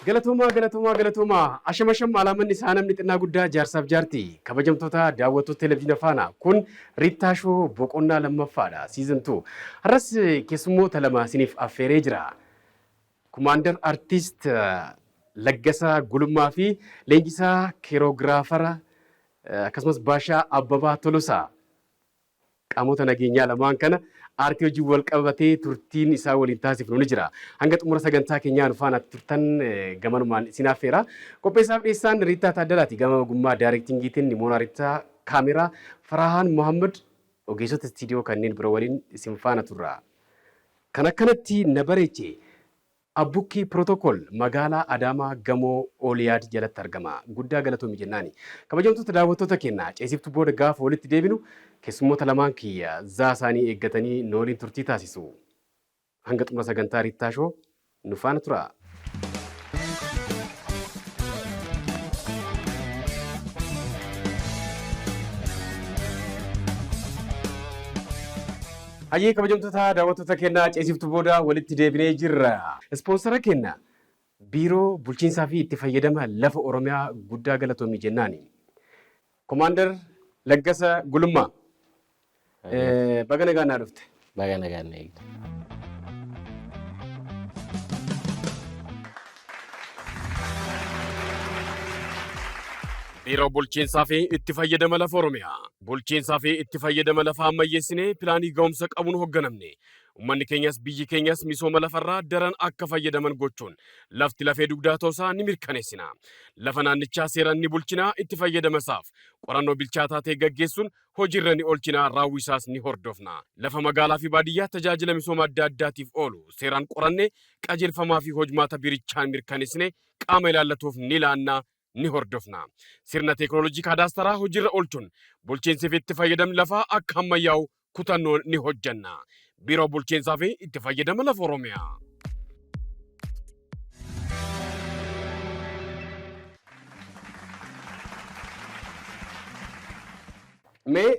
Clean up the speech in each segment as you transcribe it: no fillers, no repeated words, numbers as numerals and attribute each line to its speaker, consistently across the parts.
Speaker 1: Galatoomaa, galatoomaa, galatoomaa. Asham, asham, alaamanni isaa namni xinnaa guddaa, jaarsaaf jaartii, kabajamtoota daawwattoota televezyiina Faanaa, kun Riittaa Show boqonnaa lammaffaadha, season 2. Har'as keessummoota lama isiniif affeeree jira. Kumaandar Artiist Laggasaa Gulummaa fi leenjisaa keeroogiraafara akkasumas Baashaa Abbabaa Tolosaa. Qaamota nageenyaa lamaan kana aartii wajjin wal qabatee turtiin isaa waliin taasifnu ni jira. Hanga xumura sagantaa keenyaa nu faana turtan gamanumaan isin affeera. Qopheessaaf dhiyeessaan Riittaa Taaddalaati. Gama ogummaa daayirektingiitiin Nimoonaa Riittaa, kaameraa Farahaan Mohammad, ogeessota istiidiyoo kanneen biroo waliin isin faana turra. Kan akkanatti na bareeche Abbukkii Protocol magaalaa Adaamaa gamoo Ooliyaad jalatti argama. Guddaa galatoomi jennaani. Kabajamtoota daawwattoota keenya, ceesiftuu booda gaafa walitti deebinu keessummoota lamaan kiyya zaa isaanii eeggatanii nu waliin turtii taasisu. Hanga xumura sagantaa Riittaa Show nu faana turaa. Hayyee, kabajamtoota daawwattoota keenyaa, ceesiftuu booda walitti deebinee jirra. Ispoonsara keenya Biiroo Bulchiinsaa fi Itti Fayyadama Lafa Oromiyaa guddaa galatoomi jennaani. Komaandar Laggasa Gulummaa, baga nagaan naa dhufte.
Speaker 2: Baga nagaan na eegde.
Speaker 1: Biiroo Bulchiinsaa fi Itti Fayyadama Lafa Oromiyaa. Bulchiinsaa fi itti fayyadama lafaa ammayyeessinee pilaanii ga'umsa qabuun hogganamne. Uummanni keenyas biyyi keenyas misooma lafarraa daran akka fayyadaman gochuun lafti lafee dugdaa ta'uusaa ni mirkaneessina. Lafa naannichaa seeraan ni bulchina, itti fayyadama isaaf qorannoo bilchaataa ta'e gaggeessuun hojiirra ni oolchina, raawwii isaas ni hordofna. Lafa magaalaa fi baadiyyaa tajaajila misooma adda addaatiif oolu seeraan qorannee qajeelfamaa fi hojmaata biirichaan mirkaneessine qaama ilaallatuuf ni laanna, ni hordofna. Sirna teeknooloojii kaadaastaraa hojiirra oolchuun bulchiinsi fi itti fayyadamni lafaa akka ammayyaa'u kutannoon ni hojjenna. Biiroo Bulchiinsaa fi Itti Fayyadama Lafa Oromiyaa. Mee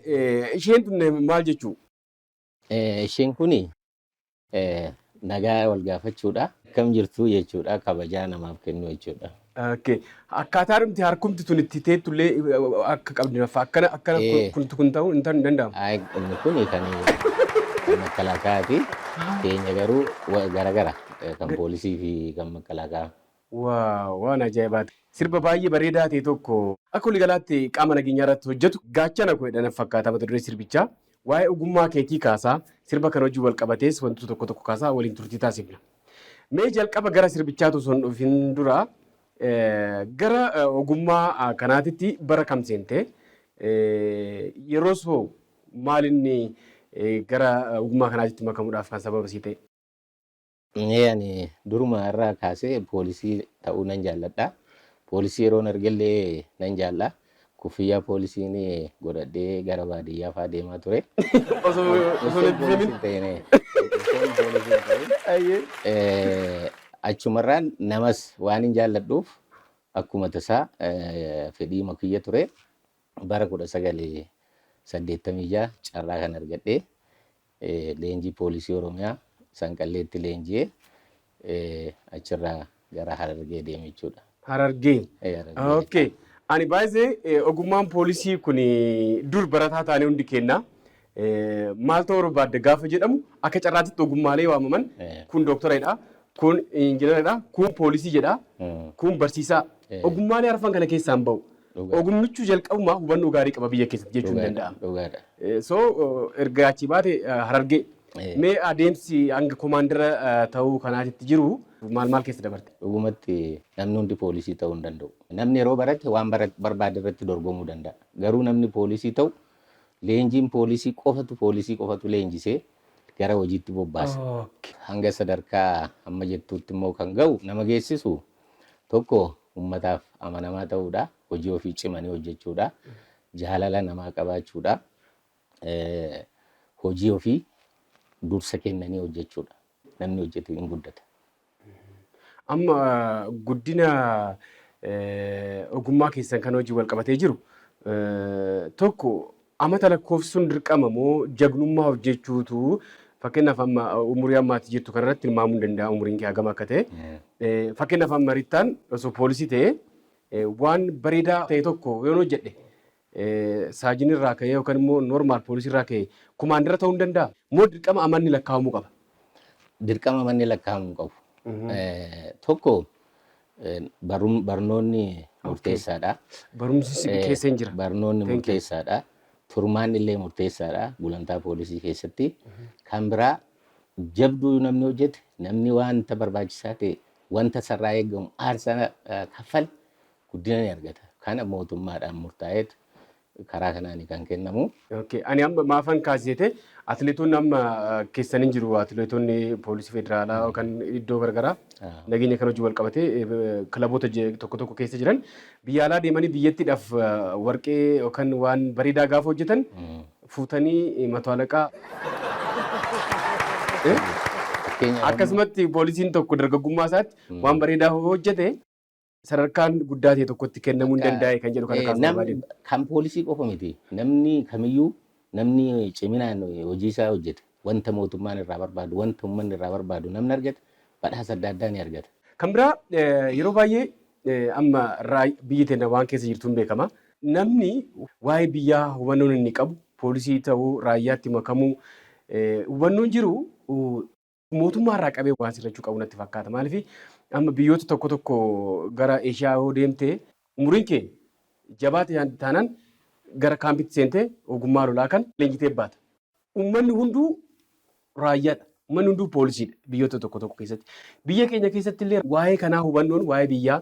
Speaker 1: isheen tun maal jechuu?
Speaker 2: Isheen kuni nagaa wal gaafachuudha. Akkam jirtu jechuudha. Kabajaa namaaf kennuu jechuudha.
Speaker 1: Okay. Akkaataa dhumti harkumti tun itti teettullee akka qabdi nafa akkana akkana kun kun ta'uu hin danda'amu.
Speaker 2: Ay, inni kun kan makkalaakaati. Keenya garuu garagara. Kan poolisii fi kan makkalaakaa.
Speaker 1: Wow, waan ajaa'ibaati. Sirba baay'ee bareedaa ta'e tokko akka waliigalaatti qaama nageenyaa irratti hojjetu gaachana koo jedhan fakkaata mata duree sirbichaa. Waa'ee ogummaa keetii kaasaa, sirba kana wajjin wal qabatees wantoota tokko tokko kaasaa waliin turtii taasifna. Mee jalqaba gara sirbichaatu osoo hin dhufin dura gara ogummaa kanaatitti bara kam seente? Yeroos hoo maal inni gara ogummaa kanaatitti makamuudhaaf kan sababa sii ta'e?
Speaker 2: Ani duruma irraa kaasee poolisii ta'uu nan jaalladha. Poolisii yeroon argellee nan jaalla. Kuffiyyaa poolisiin godhadhee gara baadiyyaa fa'aa deemaa ture.
Speaker 1: Osoo
Speaker 2: Osoon
Speaker 1: hin
Speaker 2: poolisii
Speaker 1: eebbifamin.
Speaker 2: hin ta'in. Osoon poolisii hin ta'in. Achumarraan namas waan hin jaalladhuuf akkuma tasaa fedhii kiyya ture. Bara 1986 carraa kan argadhee leenjii poolisii Oromiyaa Sanqalleetti leenji'ee achirraa gara Harargee deeme jechuudha.
Speaker 1: Harargee.
Speaker 2: Harargee.
Speaker 1: Okay. Ani baay'ee ogummaan poolisii kun dur barataa taanee hundi kenna. Maal ta'uu barbaadda gaafa jedhamu akka carraatitti ogummaalee waamaman kun dooktoradha, kun injiinaradha, kun poolisii jedha, kun barsiisaa. Ogummaalee arfan kana keessaan bahu. Ogummichuu jalqabumaa hubannoo gaarii qaba biyya keessatti jechuun ni danda'ama.
Speaker 2: Dhugaadha.
Speaker 1: So erga achii baate Harargee. Mee adeemsi hanga komaandara ta'uu kanaatitti jiru maal maal keessa dabarte?
Speaker 2: Dhugumatti namni hundi poolisii ta'uu hin danda'u. Namni yeroo barate waan barbaade irratti dorgomuu danda'a. Garuu namni poolisii ta'u leenjiin poolisii qofatu poolisii qofatu leenjisee gara hojiitti bobbaasa. Hanga sadarkaa amma jettuutti immoo kan ga'u nama geessisu tokko uummataaf amanamaa ta'uudha. Hojii ofii cimanii hojjechuudha. Jaalala namaa qabaachuudha. Hojii ofii dursa kennanii hojjechuudha. Namni hojjetu hin guddata.
Speaker 1: Amma guddina ogummaa keessan kan hojii wal qabatee jiru tokko amata lakkoofsuun dirqama moo jagnummaa hojjechuutu Fakkeenyaaf amma umurii ammaatti jirtu kanarratti tilmaamuu hin danda'a umuriin kee hagam akka ta'e. Fakkeenyaaf amma Rittaan osoo poolisii ta'ee waan bareedaa ta'e tokko yoon hojjedhe saajin irraa ka'ee yookaan immoo normal poolisii irraa ka'ee kumaandara ta'uu hin danda'a. Moo dirqama amanni lakkaa'amuu qaba?
Speaker 2: Dirqama amanni lakkaa'amuu qabu. Tokko barnoonni murteessaadha.
Speaker 1: Barumsi keessa hin jira.
Speaker 2: Barnoonni murteessaadha. Turmaan illee murteessaadha gulantaa poolisii keessatti. Kan biraa jabduu namni hojjete, namni wanta barbaachisaa ta'e, wanta sarraa eegamu aarsaa kaffale guddina ni argata. Kana mootummaadhaan murtaa'eet karaa kanaan kan kennamu.
Speaker 1: Okay. Ani amma maafan kaasite, atileetonni amma keessan hin jiru, atileetonni poolisii federaalaa yookaan iddoo garagaraa nageenya kan hojii wal qabatee kilaboota tokko tokko keessa jiran biyya alaa deemanii biyyattiidhaaf warqee yookaan waan bareedaa gaafa hojjetan fuutanii mato alaqaa. Akkasumatti poolisiin tokko dargaggummaa isaatti waan bareedaa hojjete sadarkaan guddaa ta'e tokkotti kennamuu hin danda'e kan jedhu kana kaasuu barbaadeen.
Speaker 2: Kan poolisii qofa miti. Namni kamiyyuu, namni ciminaan hojii isaa hojjete, wanta mootummaan irraa barbaadu, wanta uummanni irraa barbaadu namni argate badhaasa adda addaa ni argata.
Speaker 1: Kan biraa yeroo baay'ee amma biyyi teenya waan keessa jirtuun beekama. Namni waa'ee biyyaa hubannoon inni qabu, poolisii ta'uu, raayyaatti makamuu, hubannoon jiru mootummaa irraa qabee waan sirrachuu qabu natti fakkaata. Maaliif amma biyyoota tokko tokko gara Eeshiyaa yoo deemte, umuriin kee jabaa taanaan gara kaampitti seentee ogummaa lolaa kan leenjitee baata. Uummanni hunduu raayyaadha. Uummanni hunduu poolisiidha biyyoota tokko tokko keessatti. Biyya keenya keessatti illee waa'ee kanaa hubannoon waa'ee biyyaa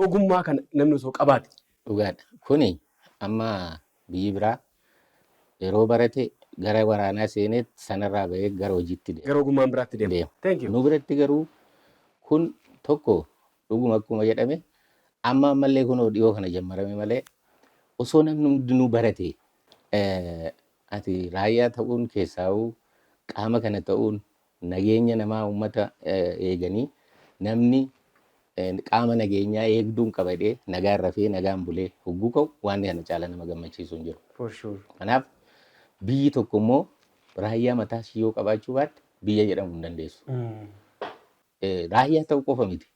Speaker 1: ogummaa kana namni osoo qabaate.
Speaker 2: Dhugaadha. Kuni amma biyyi biraa yeroo barate gara waraanaa seenee sanarraa bahee gara hojiitti deema.
Speaker 1: Gara ogummaan biraatti deema. Thank you.
Speaker 2: Nu biratti garuu kun tokko dhuguma akkuma jedhame amma ammallee kunoo dhiyoo kana jammarame malee osoo namni hundinuu barate, ati raayyaa ta'uun keessaa'uu qaama kana ta'uun nageenya namaa uummata eeganii namni qaama nageenyaa eegduun qaba jedhee nagaan rafee nagaan bulee hogguu ka'u waan kana caala nama gammachiisu hin jiru.
Speaker 1: For sure.
Speaker 2: Kanaaf biyyi tokko immoo raayyaa mataa ishii yoo qabaachuu baatte biyya jedhamuu hin dandeessu. Raayyaa ta'uu qofa miti.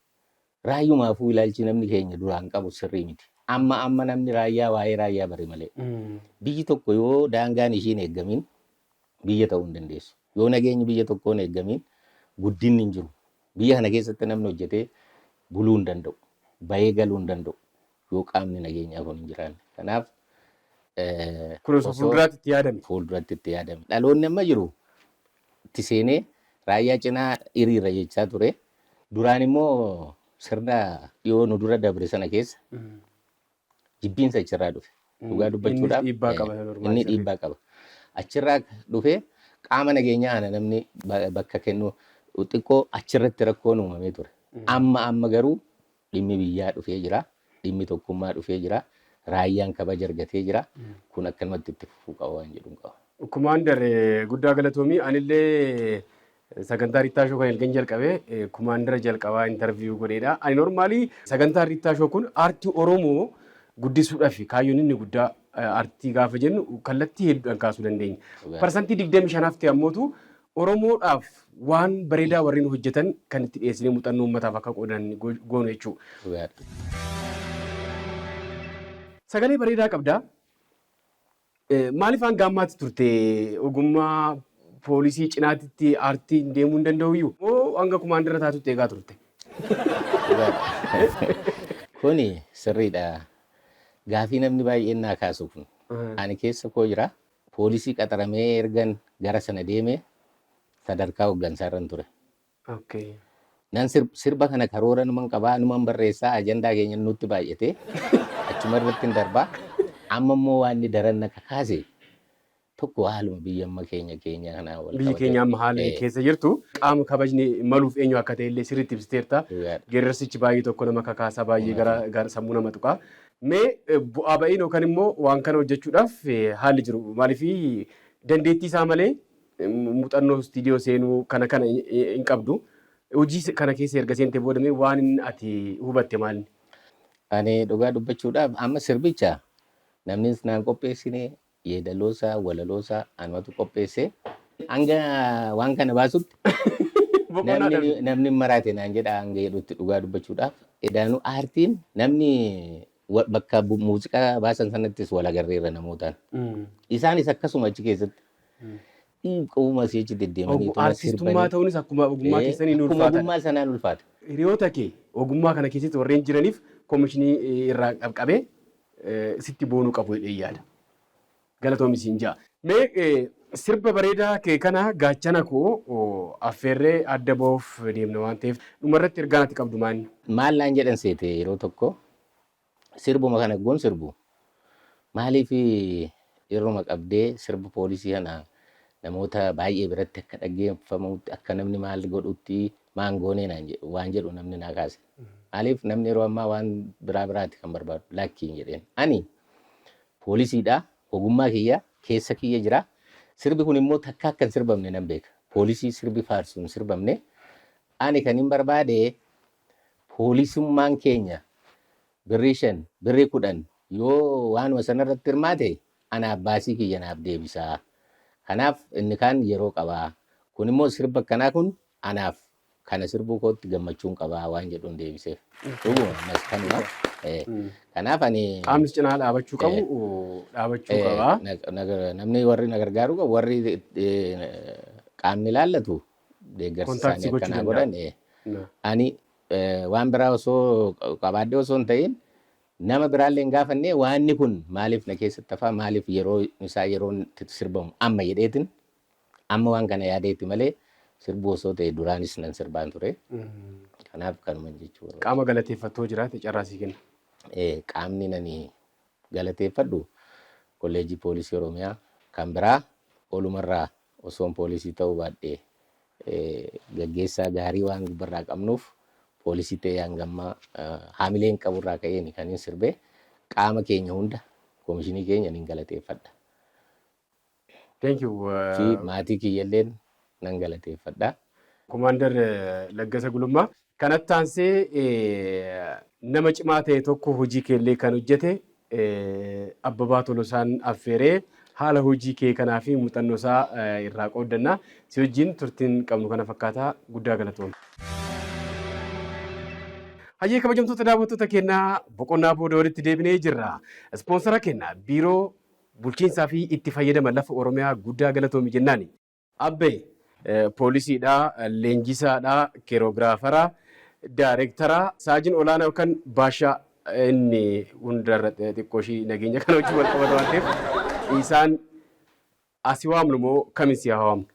Speaker 2: Raayyumaafuu ilaalchi namni keenya duraan qabu sirrii miti. Amma amma namni raayyaa waa'ee raayyaa bare malee. Biyyi tokko yoo daangaan ishiin eeggamin biyya ta'uu hin dandeessu. Yoo nageenyi biyya tokkoo hin eeggamin guddinni hin jiru. Biyya kana keessatti namni hojjetee buluu hin danda'u. Bahee galuu hin danda'u. Yoo qaamni nageenyaa kun hin jiraanne. Kanaaf
Speaker 1: Kun osoo fuulduraatti itti yaadame.
Speaker 2: Fuulduratti itti yaadame. Dhaloonni amma jiru itti seenee raayyaa cinaa hiriira jechaa ture. Duraan immoo sirna dhiyoo nu dura dabre sana keessa jibbiinsa achirraa dhufe. Dhugaa dubbachuudhaaf
Speaker 1: Inni dhiibbaa qaba.
Speaker 2: Inni dhiibbaa qaba. Achirraa dhufee qaama nageenyaa ana namni bakka kennu xiqqoo achirratti rakkoon uumamee ture. Amma amma garuu dhimmi biyyaa dhufee jira. Dhimmi tokkummaa dhufee jira. Raayyaan kabaja argatee jira. Kun akkanumatti itti fufuu qaba waan jedhuun qaba.
Speaker 1: Kumaandar, guddaa galatoomii. Anillee sagantaa Riittaa Show kan ergan jalqabee kumaandara jalqabaa interview godheedha. Ani normally sagantaa Riittaa Show kun aartii Oromoo guddisuudhaaf kaayyoon inni guddaa, aartii gaafa jennu kallattii hedduudhaan kaasuu dandeenya. 25% ta'e ammootu Oromoodhaaf waan bareedaa warreen hojjetan kan itti dhiyeessinee muuxannoo uummataaf akka qoodan goonu jechuudha. Sagalee bareedaa qabdaa. Maaliif hanga ammaatti turte, ogummaa poolisii cinaatitti aartiin deemuu hin danda'u iyyuu? Moo hanga kumaandara taatutti eegaa turte?
Speaker 2: Kuni sirriidha. Gaafii namni baay'een naa kaasu kun. Ani keessa koo jira. Poolisii qaxaramee ergan gara sana deeme sadarkaa hooggansaa irran ture. Nan sirba kana karoora numan qabaa, numan barreessaa, ajandaa keenya nutti baay'ate achuma irratti hin darbaa. Amma immoo waan inni daran na kakaase tokko haaluma biyya amma keenya keenya kanaa wal
Speaker 1: Biyyi keenya amma haala keessa jirtu qaama kabajni maluuf eenyu akka ta'e illee sirriitti ibsiteerta. Geerarsichi baay'ee tokko nama kakaasaa, baay'ee gara sammuu nama tuqaa. Mee bu'aa ba'iin yookaan immoo waan kana hojjechuudhaaf haalli jiru, maaliif dandeettii isaa malee muuxannoo istiidiyoo seenuu kana kana hin qabdu. Hojii kana keessa erga seentee booda mee waan ati hubatte maali?
Speaker 2: Ani dhugaa dubbachuudhaaf amma sirbicha namni naan qopheessine, yeedaloosaa walaloosaa anumatu qopheesse. Hanga waan kana baasutti
Speaker 1: Boqonnaa
Speaker 2: namni
Speaker 1: dhabde.
Speaker 2: Namni maraate naan jedha hanga jedhutti dhugaa dubbachuudhaaf. Edaanuu aartiin namni bakka muuziqaa baasan sanattis wal agarreerra namootaan. Isaanis akkasuma achi keessatti qubuma asii achi deddeemanii tuma
Speaker 1: Artistummaa
Speaker 2: sirbanii.
Speaker 1: Ta'uunis akkuma ogummaa keessanii ni
Speaker 2: Akkuma
Speaker 1: ulfaata.
Speaker 2: Ogummaa sanaan ulfaata.
Speaker 1: Hiriyoota kee ogummaa kana keessatti warreen jiraniif koomishinii irraa qabqabee sitti boonuu qabu jedhee yaada. Galatoomi siin ja'a. Mee sirba bareedaa kee kana gaachana koo affeerree adda ba'uuf deemna waan ta'eef, dhumarratti ergaan ati qabdu maali?
Speaker 2: Maal naan jedhan seete, yeroo tokko sirbuma kana goon sirbu, maaliif yeruma qabdee sirba poolisii kana namoota baay'ee biratti akka dhaggeeffamutti, akka namni maal godhutti maan goonee naan jedhu waan jedhu namni naa kaase. Maaliif namni yeroo ammaa waan biraa biraati kan barbaadu? Lakkiin jedheen. Ani poolisiidha, ogummaa kiyya keessa kiyya jira. Sirbi kun immoo takka akka hin sirbamne nan beeka. Poolisii sirbi faarsu hin sirbamne. Ani kan hin barbaade poolisummaan keenya birrii 5, birrii 10 yoo waanuma sanarratti hirmaate anaaf baasii kiyya naaf deebisaa. Kanaaf inni kaan yeroo qabaa. Kun immoo sirba akkanaa kun anaaf kana sirbuu kootti gammachuun qabaa waan jedhuun deebiseef. Dhuguma ammas kanuma. Kanaaf ani
Speaker 1: Qaamnis cinaa dhaabachuu qabu dhaabachuu qaba.
Speaker 2: Namni warri na gargaaruu qabu, warri qaamni ilaallatu deeggarsa
Speaker 1: Contact
Speaker 2: isaanii
Speaker 1: gochuu
Speaker 2: akkanaa
Speaker 1: danda'a.
Speaker 2: godhan. Ani waan biraa osoo qabaadhee osoo hin ta'in, nama biraallee hin gaafannee, waanni kun maaliif na keessatti hafaa, maaliif yeroo isaa yeroo itti sirbamu amma jedheetin amma waan kana yaadeetti malee, sirbuu osoo ta'e duraanis nan sirbaan ture. Kanaaf kanuma jechuu barbaada.
Speaker 1: Qaama galateeffattoo jiraate carraa sii kenna.
Speaker 2: Qaamni nani galateeffadhu Kolleejjii Poolisii Oromiyaa, kan biraa olumarraa osoon poolisii ta'uu baadhee gaggeessaa gaarii waan gubbarraa qabnuuf poolisii ta'ee hanga ammaa haamileen qaburraa ka'een kan hin sirbee qaama keenya hunda, koomishinii keenya nin galateeffadha.
Speaker 1: Thank you.
Speaker 2: Fi maatii kiyyalleen nan galateeffadha.
Speaker 1: Commander Laggasa Gulummaa. Kanatti aansee nama cimaa ta'e tokko hojii keellee kan hojjete Abbabaa Tolosaan affeeree haala hojii kee kanaa fi muuxannoo isaa irraa qooddanna. Si wajjin turtiin qabnu kana fakkaataa, guddaa galatooma. Hayyee, kabajamtoota daawwattoota keenyaa, boqonnaa booda walitti deebinee jirra. Ispoonsara keenya Biiroo Bulchiinsaa fi Itti Fayyadama Lafa Oromiyaa guddaa galatoomi jennaani. Abbee poolisiidha, leenjisaadha, choreographer, director, saajin olaanaa yookaan baashaa inni hundarra xiqqoo ishii nageenya kana wajjin wal qabata waan ta'eef, isaan asi waamnu moo kamin si haa waamnu?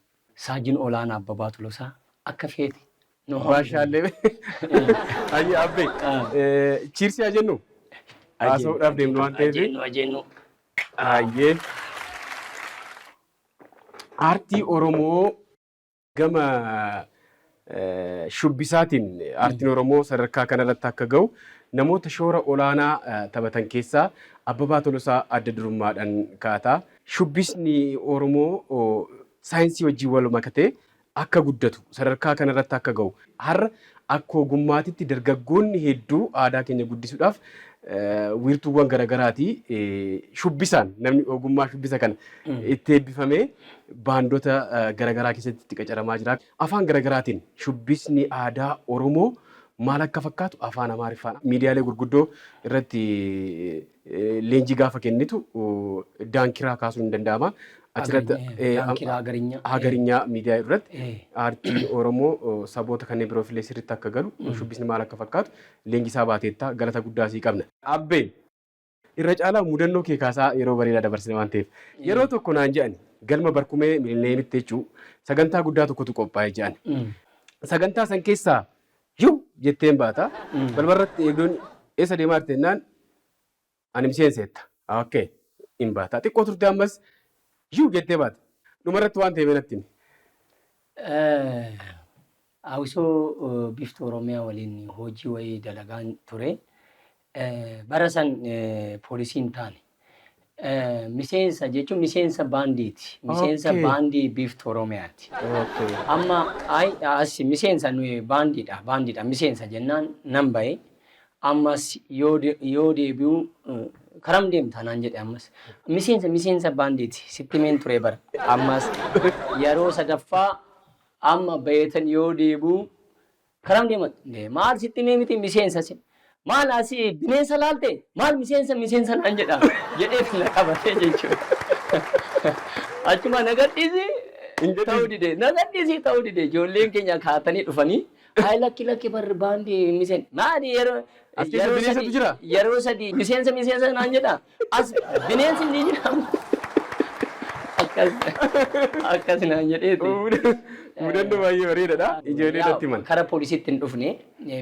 Speaker 3: Saajin olaanaa Abbabaa Tolosaa, akka feete nu waamnu.
Speaker 1: Baashaallee. Hayyee Abbee, cheers haa jennu? Haasa'uudhaaf deemnu waan ta'eef.
Speaker 3: Ajeennu, ajeennu.
Speaker 1: Hayyee. Aartii Oromoo gama shubbisaatiin aartiin Oromoo sadarkaa kanarratti akka ga'u namoota shoora olaanaa taphatan keessaa Abbabaa Tolosaa adda durummaadhaan kaata. Shubbisni Oromoo saayinsii wajjin wal makatee akka guddatu, sadarkaa kanarratti akka ga'u, har'a akka ogummaatitti dargaggoonni hedduu aadaa keenya guddisuudhaaf wiirtuuwwan garagaraati shubbisaan namni ogummaa shubbisa kana itti eebbifamee baandota garagaraa keessatti itti qacaramaa jira. Afaan garagaraatiin shubbisni aadaa Oromoo maal akka fakkaatu afaan Amaariffaan miidiyaalee gurguddoo irratti leenjii gaafa kennitu daankiraa kaasuun ni danda'ama. Achirratti
Speaker 3: Daankiraa Hagarinyaa.
Speaker 1: Hagarinyaa miidiyaa irratti aartiin Oromoo saboota kanneen biroof illee sirriitti akka galu shubbisni maal akka fakkaatu leenjisaa baateetta, galata guddaa sii qabna. Abbee, irra caalaa mudannoo kee kaasaa yeroo bareedaa dabarsine waan ta'eef, yeroo tokko naan jedhani galma Barkumee Millenniumitti jechuu sagantaa guddaa tokkotu qophaa'e jedhan. Sagantaa san keessaa yiw jetteen baata. Balbarratti eegdonni eessa deemaa jirte jennaan, ani miseenseetta. Okay. Hin baata. Xiqqoo turte ammas yiw jettee baata. Dhumarratti waan ta'e natti himi.
Speaker 3: Hawwisoo Biiftuu Oromiyaa waliin hojii wayii dalagaan ture. Bara san poolisiin taane. Miseensa jechuun miseensa baandiiti. Miseensa baandii Biiftuu Oromiyaati. Amma as miseensa nuyi baandiidha. Baandiidha miseensa jennaan nan bahe. Ammas yoo deebi'u Karam deemta naan jedhe ammas. Miseensa baandiiti sitti meen ture bara. Ammas yeroo sadaffaa amma bayeetan yoo deebi'u karam deeman maal sitti mee miti miseensa si maal asii bineensa laalte maal miseensa naan jedha jedhee na qabatee jechuudha. Achuma na gadhiisi ta'uu dide, na gadhiisi ta'uu dide. Ijoolleen keenya kaatanii dhufanii hayi lakki lakki barri baandii miseen maali yeroo
Speaker 1: As keessa
Speaker 3: yeroo
Speaker 1: bineensatu
Speaker 3: sadii
Speaker 1: jira?
Speaker 3: Yeroo sadii miseensa naan jedha, as bineensi ni jira, akkas naan jedheeti.
Speaker 1: Mudannoo baay'ee bareedaadha. Ijoollee natti himan.
Speaker 3: Kara poolisiitti hin dhufne,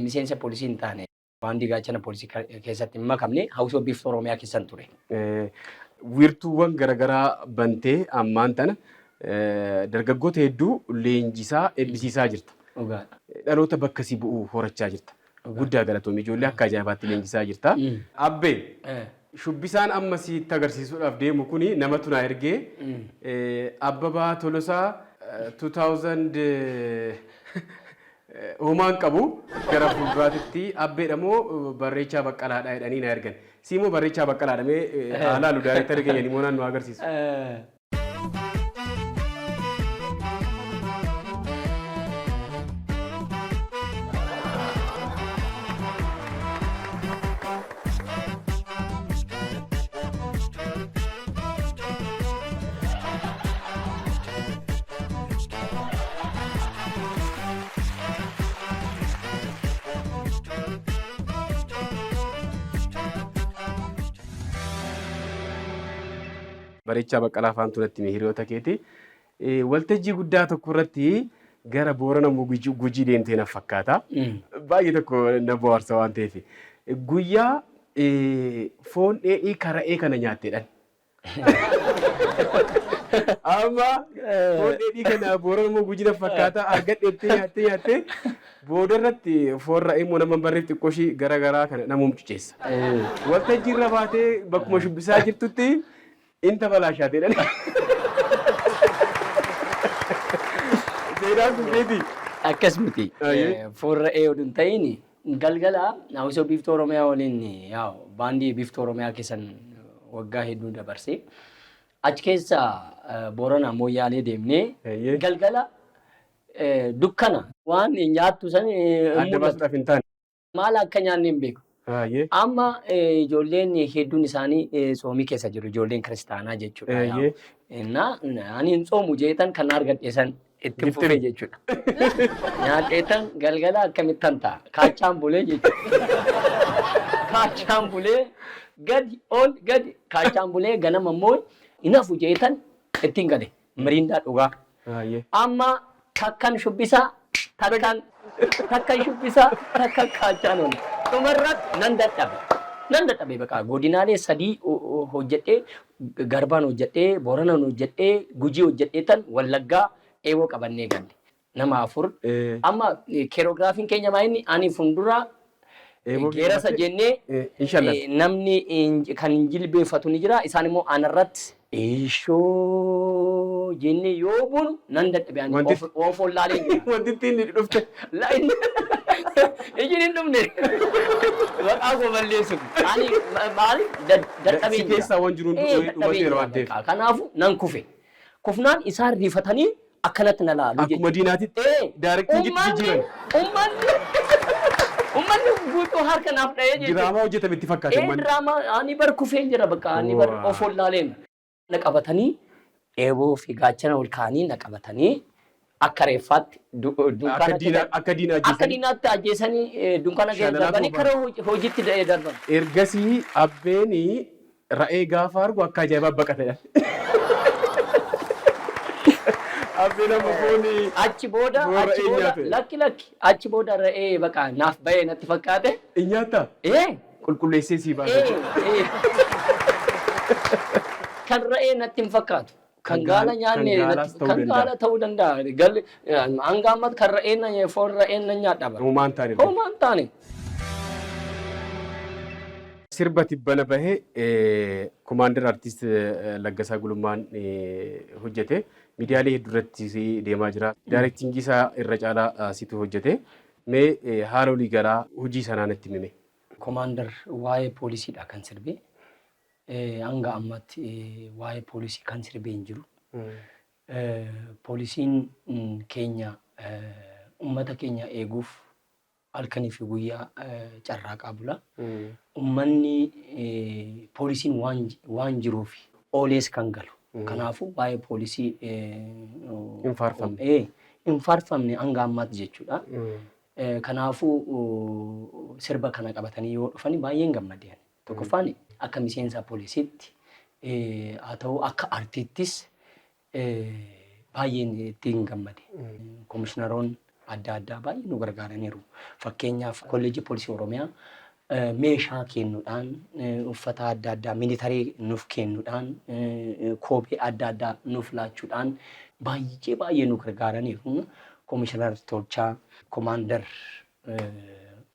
Speaker 3: miseensa poolisii hin taane, baandii gaachana poolisii keessatti hin makamne, hawwisoo biiftuu Oromiyaa keessan ture.
Speaker 1: Wiirtuuwwan garaagaraa bantee ammaan tana dargaggoota hedduu leenjisaa eebbisiisaa jirta.
Speaker 3: Dhugaadha.
Speaker 1: Dhaloota bakka si bu'u horachaa jirta. Guddaa galatoomi, ijoollee akka ajaa'ibaatti leenjisaa jirta. Abbee, shubbisaan amma sitti agarsiisuudhaaf deemu kuni namatu na ergee, Abbabaa Tolosaa 2000 homaan qabu gara fuulduraatitti abbeedha moo Barreechaa Baqqalaadha jedhanii na ergan. Si immoo Barreechaa Baqqalaadha, mee haa laalu, daayireektarri keenya Nimoonaan nu agarsiisu. Bareechaa Baqqalaa faantu natti hime, hiriyoota keeti. Waltajjii guddaa tokko irratti gara Boorana Gujii deemtee na fakkaata. Baay'ee tokko na bohaarsa waan ta'eef. Guyyaa foon dheedhii kara'ee kana nyaatteedhaan. Amma foon dheedhii kana Boorana moo Gujii na fakkaata argadheettee nyaattee nyaattee booda irratti foon ra'ee immoo nama hin barreef xiqqoo ishii gara garaa kana nama mucuceessa. Waltajjii irra baatee bakkuma shubbisaa jirtutti inta balaashaateedhaan. Seenaan kun keetii?
Speaker 3: Akkas miti. Foon ra'ee oduu hin ta'in, galgala hawwisoo biiftuu Oromiyaa waliin, yaa'u baandii biiftuu Oromiyaa keessan waggaa hedduu dabarse. Achi keessa Boorana Mooyyaalee deemnee galgala dukkana waan nyaattu san hin
Speaker 1: Adda
Speaker 3: mul'atu.
Speaker 1: Baasuudhaaf hin taane.
Speaker 3: Maal akka nyaanne hin beeku. Amma ijoolleen hedduun isaanii tsoomii keessa jiru, ijoolleen kiristaanaa jechuudha. Innaa ani hin tsoomu jeetan kan argadhe san itti
Speaker 1: Giftiri.
Speaker 3: fufee jechuudha. Nyaadheetan galgala akkamittan ta'a? Kaachaan bulee jechuudha. Kaachaan bulee gadi ol gadi kaachaan bulee, ganama immoo hin hafu jeetan ittiin gale. Miriindaa dhugaa. Amma takkan shubbisaa, takkan shubbisaa, takkan kaachaan oole. Dhumarratti nan dadhabe. Nan dadhabe baqa, godinaalee sadii hojjedhee, Garbaan hojjedhee, Booranaan hojjedhee, Gujii hojjedhee tan Wallaggaa eeboo qabannee galle. Nama afur. Amma keerogiraafiin keenya maa inni ani fuuldura
Speaker 1: Eeboo
Speaker 3: geerasa
Speaker 1: qabattee,
Speaker 3: jennee
Speaker 1: inshallah.
Speaker 3: Namni kan hin jilbeeffatu ni jira, isaan immoo anarratti ishoo jennee yoo buunu nan dadhabe ani of wallaalee jira.
Speaker 1: Wanti ittiin dhufte.
Speaker 3: La inni ijin hin dhumne maqaa koo balleessu. Ani maali dadhabeen
Speaker 1: Si
Speaker 3: jira.
Speaker 1: keessaa waan jiruun
Speaker 3: Dadhabeen
Speaker 1: dhumateera
Speaker 3: jira
Speaker 1: waan ta'eef.
Speaker 3: bakka. Kanaafuu nan kufe. Kufnaan isaan rifatanii akkanatti na laalu
Speaker 1: Akkuma
Speaker 3: jechuudha.
Speaker 1: diinaatitti directingitti
Speaker 3: Uummanni
Speaker 1: jijjiiran.
Speaker 3: Uummanni guutuu harka naaf dha'ee jechuudha.
Speaker 1: Diraamaa hojjetame itti fakkaate uummanni.
Speaker 3: Diraamaa, ani bar kufeen jira bakka, ani bar of wallaaleen. Na qabatanii eeboo fi gaachana ol kaa'anii na qabatanii akka reeffaatti dunkaana
Speaker 1: Akka diinaa
Speaker 3: akka
Speaker 1: ajjeesanii.
Speaker 3: Diinaatti ajjeesanii dunkaana keessa
Speaker 1: Shaalalaatu
Speaker 3: darbanii
Speaker 1: boba'an.
Speaker 3: kara hojiitti darban.
Speaker 1: Ergasii abbeen ra'ee gaafa argu akka ajaa'ibaa baqatedha. Abbeen amma foon
Speaker 3: Achi booda
Speaker 1: foon
Speaker 3: achi
Speaker 1: ra'ee
Speaker 3: booda
Speaker 1: nyaate.
Speaker 3: Lakki lakki, achi booda ra'ee baqa naaf bahee natti fakkaate.
Speaker 1: Hin nyaattaa?
Speaker 3: Ee.
Speaker 1: Qulqulleessee sii baasa jechuudha.
Speaker 3: Ee. Kan ra'ee natti hin fakkaatu. Kan gaala nyaanne
Speaker 1: Kan gaalaas ta'uu
Speaker 3: kan
Speaker 1: danda'a.
Speaker 3: Gaala ta'uu danda'a. Galli hanga ammatti kan ra'ee na foon ra'ee na nyaadha bara.
Speaker 1: Homaa hin taane.
Speaker 3: Homaa hin taane.
Speaker 1: Sirba tibbana bahee Komaandar Artiist Laggasaa Gulummaan hojjete. Miidiyaalee hedduu irratti deemaa jira. Directingii isaa irra caalaa situ hojjete. Mee haala walii galaa hojii sanaa natti himi.
Speaker 3: Komaandar waa'ee poolisiidha kan sirbe. Hanga ammaatti waa'ee poolisii kan sirbee hin jiru. Poolisiin keenya uummata keenya eeguuf halkanii fi guyyaa carraaqaa bula. Uummanni poolisiin waan jiruuf oolees kan galu. Kanaafuu waa'ee poolisii
Speaker 1: Hin faarfamne.
Speaker 3: Hin faarfamne hanga ammaatti jechuudha. Kanaafuu sirba kana qabatanii yoo dhufan baay'een gammadeen. Tokkoffaan akka miseensa poolisiitti haa ta'u akka artiittis baay'een ittiin gammade. Komishinaroonni adda addaa baay'ee nu gargaaraniiru. Fakkeenyaaf Kolleejjii Poolisii Oromiyaa meeshaa kennuudhaan, uffata adda addaa militarii nuuf kennuudhaan, kophee adda addaa nuuf laachuudhaan baay'ee baay'ee nu gargaaraniiru. Komishinar Tolchaa, Komaandar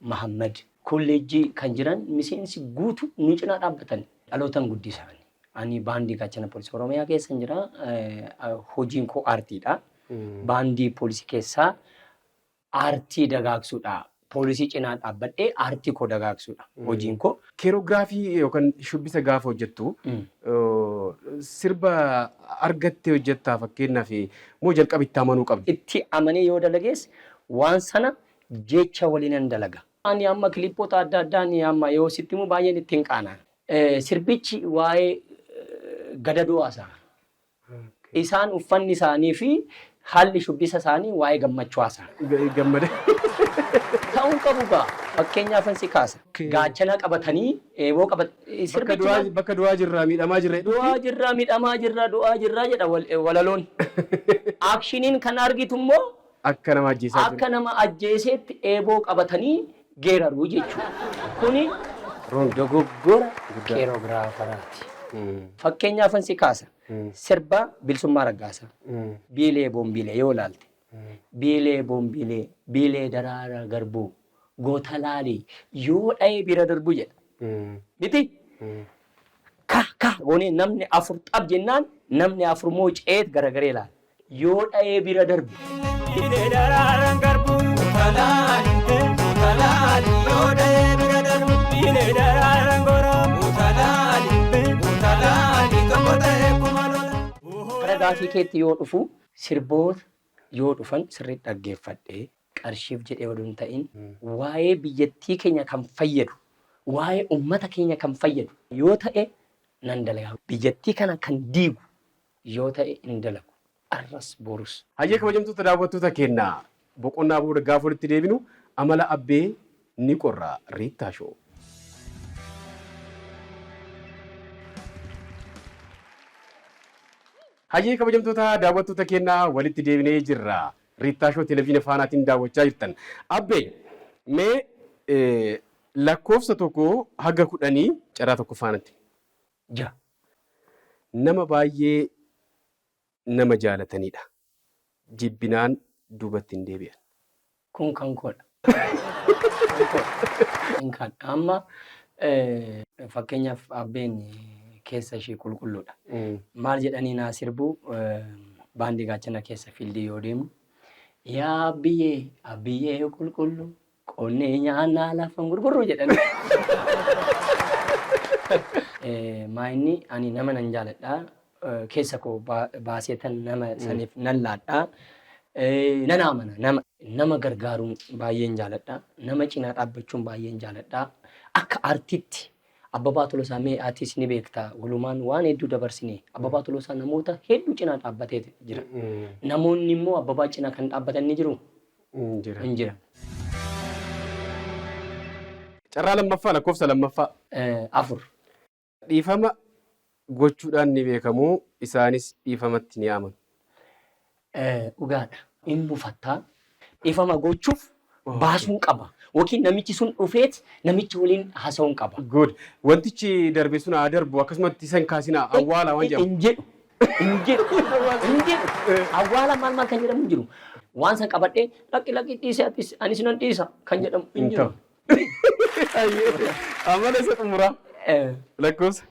Speaker 3: Mahammad kolleejjii kan jiran miseensi guutuu nu cinaa dhaabbatan dhalootan guddisan. Ani baandii Gaachana Poolisii Oromiyaa keessa jira. Hojiin koo aartiidha. Baandii poolisii keessaa aartii dagaagsuudha. Poolisii cinaa dhaabbadhee aartii koo dagaagsuudha hojiin koo.
Speaker 1: Keeroogiraafii yookaan shubbisa gaafa hojjettu sirba argattee hojjettaa fakkeenyaaf moo jalqaba itti amanuu qabdi?
Speaker 3: Itti amanee yoo dalagees waan sana jecha waliinan dalaga. Ani amma kiliippoota adda addaa ni amma yoo sitti himu baay'een ittiin qaana'an. Sirbichi waa'ee gadadoo haasa'a. Isaan uffanni isaanii fi haalli shubbisa isaanii waa'ee gammachuu haasa'a.
Speaker 1: Gammada.
Speaker 3: Ta'uu qabu gaa. Fakkeenyaaf si kaasa. Gaachana qabatanii eeboo
Speaker 1: qabat. Bakka du'aa jirraa miidhamaa jirra.
Speaker 3: Du'aa jirraa miidhamaa jirra du'aa jirraa jedha walaloon. Aakshiniin kan argitu immoo
Speaker 1: akka nama ajjeesaa jiru.
Speaker 3: Akka nama ajjeeseetti eeboo qabatanii geeraruu jechuudha. Kuni dogoggora keeroogiraafaraati. Fakkeenyaaf si kaasa. Sirba Bilisummaa Raggaasaa. Biilee boombiilee yoo ilaalte. Biilee boombiilee biilee daraara garbuu goota laalii yoo dha'ee bira darbu jedha. Miti? Ka ka goonee namni afur xab jennaan namni afur moo ceet garagaree ilaala. Yoo dha'ee bira darbu.
Speaker 4: Biilee daraara garbuu goota laalii goota laalii yoo dha'ee bira darbu. Biilee daraara goroo goota laalii goota laalii tokko ta'ee kuma lola.
Speaker 3: Gara gaafii keetti yoo dhufu sirboota yoo dhufan sirriitti dhaggeeffadhee qarshiif jedhee oduu hin ta'in waa'ee biyyattii keenya kan fayyadu waa'ee uummata keenya kan fayyadu yoo ta'e nan dalaga. Biyyattii kana kan diigu yoo ta'e hin dalagu. Arras borus.
Speaker 1: Hayyee kabajamtoota daawwattoota keenya boqonnaa booda gaafa walitti deebinu amala abbee ni qorra Riittaa Shoo. Hayyee kabajamtoota daawwattoota keenya walitti deebinee jirra. Riittaa Shoo televezyiina Faanaatiin daawwachaa jirtan. Abbee mee lakkoofsa 1 haga 10 carraa tokko faanatti.
Speaker 3: 6.
Speaker 1: Nama baay'ee nama jaalatanidha. Jibbinaan duubatti hin deebi'an.
Speaker 3: Kun kan koodha. Kan amma fakkeenyaaf abbeen keessa ishee qulqulluudha. Maal jedhanii naa sirbu baandii gaachana keessa fiildii yoo deemu yaa abbiyyee abbiyyee qulqulluu qonnee nyaannaa lafa gurgurru jedhanii. Maayinni ani nama nan jaaladha. Keessa koo baaseetan nama saniif nan laadha. Nan amana nama nama gargaaruun baay'een jaaladha. Nama cinaa dhaabbachuun baay'een jaaladha. Akka aartiitti Abbabaa Tolosaa mee atis ni beekta walumaan waan hedduu dabarsine Abbabaa Tolosaa namoota hedduu cinaa dhaabbatee jira. Namoonni immoo Abbabaa cinaa kan dhaabbatan ni jiru? Hin jiran.
Speaker 1: Carraa lammaffaa lakkoofsa lammaffaa.
Speaker 3: 4.
Speaker 1: Dhiifama gochuudhaan ni beekamu isaanis dhiifamatti ni amanu.
Speaker 3: Dhugaadha. Hin mufattaa. Dhiifama gochuuf baasuun qaba. Yookiin namichi sun dhufeet namichi waliin haasa'uun qaba.
Speaker 1: Good. Wantichi darbe sun haa darbu akkasumatti isan kaasinaa awwaala waan jedhamu.
Speaker 3: Hin jedhu. Hin jedhu. Hin jedhu. Awwaala maal maal kan jedhamu hin jiru. Waan san qabadhee lakki lakki dhiise atis anis nan dhiisa kan jedhamu hin jiru.
Speaker 1: Amala isa xumuraa. Lakkoofsa?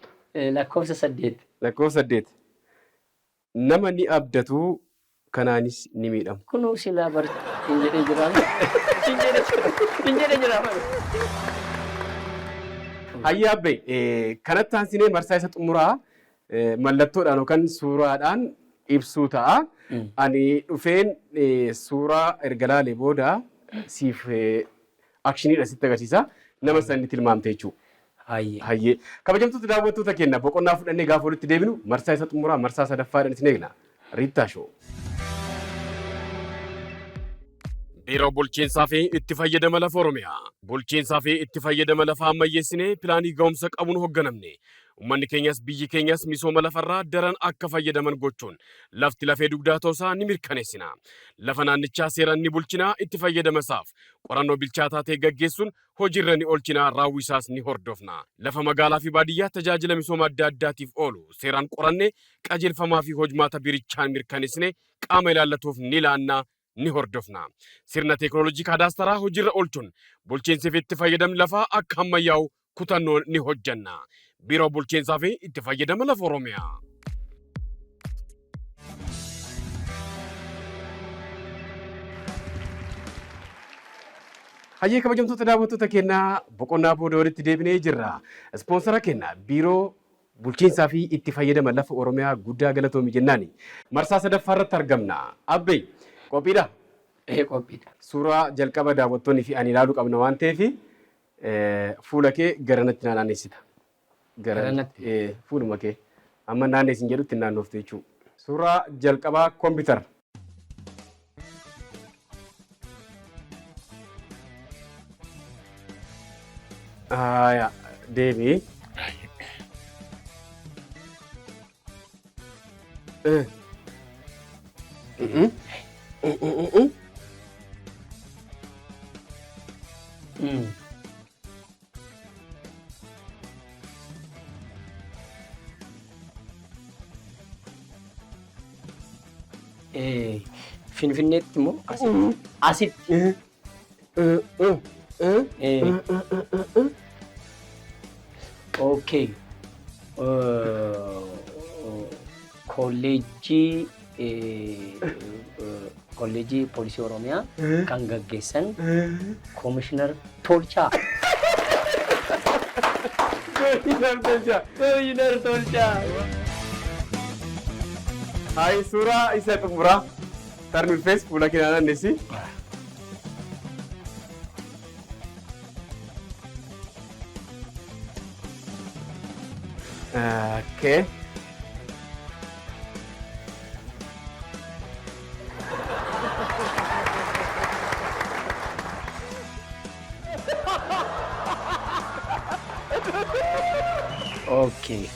Speaker 3: Lakkoofsa 8.
Speaker 1: Lakkoofsa 8. Nama ni abdatu kanaanis ni miidhamu.
Speaker 3: Kunoo silaa bar hin jedhee jira. Hin jedhee jira. Hin jedhee jira.
Speaker 1: Hayya Abbee, kanatti aansinee marsaa isa xumuraa mallattoodhaan yookaan suuraadhaan ibsuu ta'a. Ani dhufeen suuraa erga laalee booda siif actioniidha sitti agarsiisa. Nama san tilmaamte jechuudha.
Speaker 3: Hayyee.
Speaker 1: Hayyee. Kabajamtoota daawwattoota keenya, boqonnaa fudhannee gaafa walitti deebinu marsaa isa xumuraa marsaa sadaffaadhaan isin eegna. Riittaa Show. Biiroo Bulchiinsaa fi Itti Fayyadama Lafa Oromiyaa. Bulchiinsaa fi itti fayyadama lafaa ammayyeessinee pilaanii ga'umsa qabuun hoogganamne. Uummanni keenyas biyyi keenyas misooma lafarraa daran akka fayyadaman gochuun lafti lafee dugdaa ta'uusaa ni mirkaneessina. Lafa naannichaa seeraan ni bulchinaa, itti fayyadama isaaf qorannoo bilchaataa ta'e gaggeessuun hojiirra ni oolchinaa, raawwii isaas ni hordofna. Lafa magaalaa fi baadiyyaa tajaajila misooma adda addaatiif oolu seeraan qorannee qajeelfamaa fi hojmaata biirichaan mirkaneessine qaama ilaallatuuf ni laannaa, ni hordofna. Sirna teekinooloojii kaadaastaraa hojiirra oolchuun bulchiinsi fi itti fayyadamni lafaa akka ammayyaa'u kutannoon ni hojjenna. Biiroo Bulchiinsaa fi Itti Fayyadama Lafa Oromiyaa. Hayyee, kabajamtoota daawwattoota keenyaa, boqonnaa booda walitti deebinee jirra. Ispoonsara keenya Biiroo Bulchiinsaa fi Itti Fayyadama Lafa Oromiyaa guddaa galatoomi jennaani. Marsaa sadaffaa irratti argamna. Abbee, qophiidha?
Speaker 3: Ee, qophiidha.
Speaker 1: Suuraa jalqaba daawwattoonni fi ani ilaaluu qabna waan ta'eef fuula kee garanatti naa naannessita.
Speaker 3: Garanatti?
Speaker 1: Fuuluma kee. Amma naannessin jedhutti naannoftu jechuudha. Suuraa jalqabaa, koompitara. Aayaa, deebii. Eh. Mm-mm. Mm-mm.
Speaker 3: Finfinneetti immoo asitti. Asitti. Okay. Kolleejjii Poolisii Oromiyaa kan gaggeessan Koomishinar Tolchaa.
Speaker 1: Koomishinar Tolchaa.
Speaker 3: Koomishinar Tolchaa.
Speaker 1: Hayi, suuraa isa xumuraa. Turn your face, fuula kee naannessi. Okay.
Speaker 3: Okay.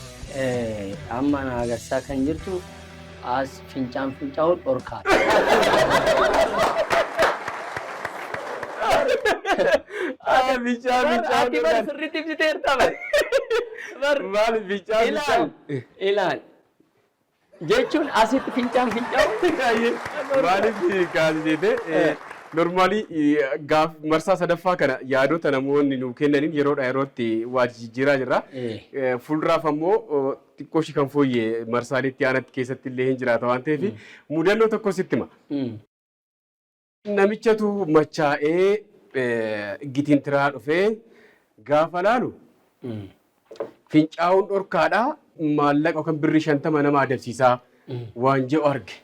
Speaker 3: Amma na agarsiisaa kan jirtu as fincaan fincaa'uun dhorkaadha.
Speaker 1: Ah, fincaan fincaa'uun
Speaker 3: Ati bar sirriitti ibsiteerta bar. Bar
Speaker 1: Maali fincaan
Speaker 3: ilaal
Speaker 1: fincaa'uun?
Speaker 3: Ilaal. Jechuun asitti fincaan fincaa'uun.
Speaker 1: Maaliif kaasite? Normally gaaf marsaa sadaffaa kana yaadota namoonni nuu kennaniin yeroodha yerootti waa jijjiiraa jirra. Fuulduraaf ammoo xiqqoo ishii kan fooyye marsaaleetti aanatti keessatti illee hin jiraata waan ta'eef mudannoo tokko sitti hima. Namichatu machaa'ee gitintiraa dhufee gaafa laalu fincaa'uun dhorkaadhaa, maallaqa yookaan birrii 50 nama adabsiisaa waan jedhu arge.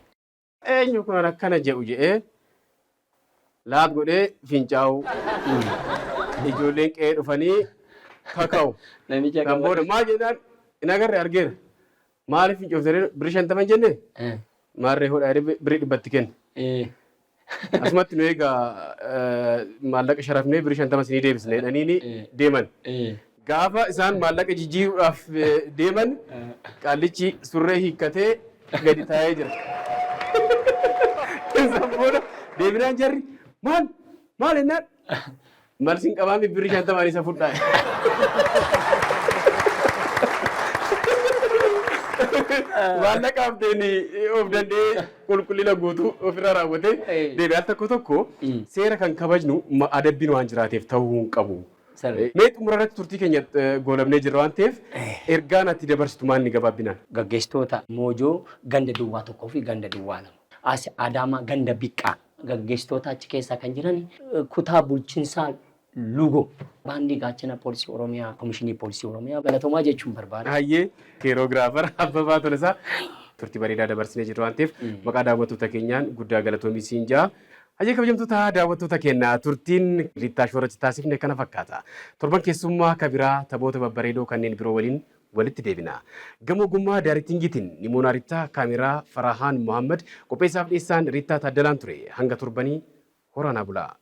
Speaker 1: Eenyu kun akkana jedhu jedhee laat godhee fincaa'u. Ijoolleen qe'ee dhufanii kaka'u.
Speaker 3: Namicha
Speaker 1: Kan booda maal jennaan, hin agarre, argeera. Maaliif fincooftanii birrii 50 hin jenne? Maarree hodhaa jedhee birrii 100tti kenne. Asumatti nu egaa maallaqa sharafnee birrii 50 isinii deebisne jedhaniini deeman. Gaafa isaan maallaqa jijjiiruudhaaf deeman qaallichi surree hiikkatee gadi taa'ee jira. Isaan booda deebinaan jarri maal maal jennaan, malsiin qabaami, birrii 50n isa fudhaa. Maallaqa hafteen of danda'ee qulqullina guutuu ofirraa raawwatee deebi'aa. Tokko tokko seera kan kabajnu adabbiin waan jiraateef ta'uu hin qabu. Mee xumura irratti turtii keenya goolabnee jirra waan ta'eef ergaan ati dabarsitu maal ni gabaabbinaan?
Speaker 3: Gaggeessitoota Moojoo ganda duwwaa 1 fi ganda duwwaa 2. As Adaamaa ganda Biqqaa. Gaggeessitoota achi keessaa kan jiran kutaa bulchiinsaa Lugoo. Baandii Gaachana Poolisii Oromiyaa, Komishinii Poolisii Oromiyaa galatoomaa jechuun barbaada.
Speaker 1: Hayyee, choreographer Abbabaa Tolasaa, turtii bareedaa dabarsinee jirru waan ta'eef maqaa daawwattoota keenyaan guddaa galatoomii siin jaa. Hayyee, kabajamtoota daawwattoota keenyaa, turtiin Riittaa Shoorratti taasifne kana fakkaata. Torban keessummaa kabiraa taphoota babbareedoo kanneen biroo waliin walitti deebina. Gama ogummaa directingiitiin Nimoonaa Rittaa, kaameraa Farahaan Mohammad, qopheessaaf dhiyeessaan Riittaa Taaddalaan ture. Hanga torbanii horaanaa bulaa.